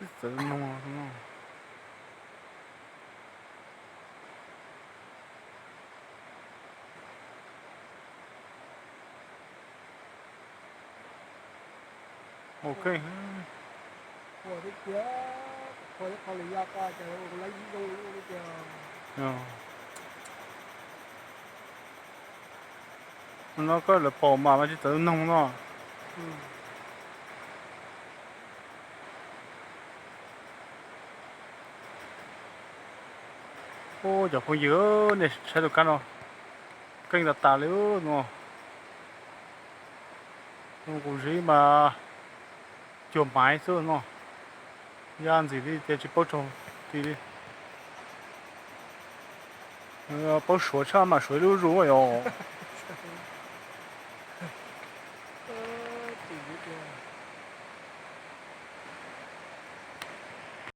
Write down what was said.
Txawv noog no. Ok. No koj lawv pom mas mas tsis txawv noog no. Ub, cov phooj ywg, nej saib tus kab no, keej tas tas li no. Kuv zib mas cuag maiv xwb no. Yaj ntxim li tias tsis paub tsaug ti li. Paub suav tshaj mam suav ib lub zus yom.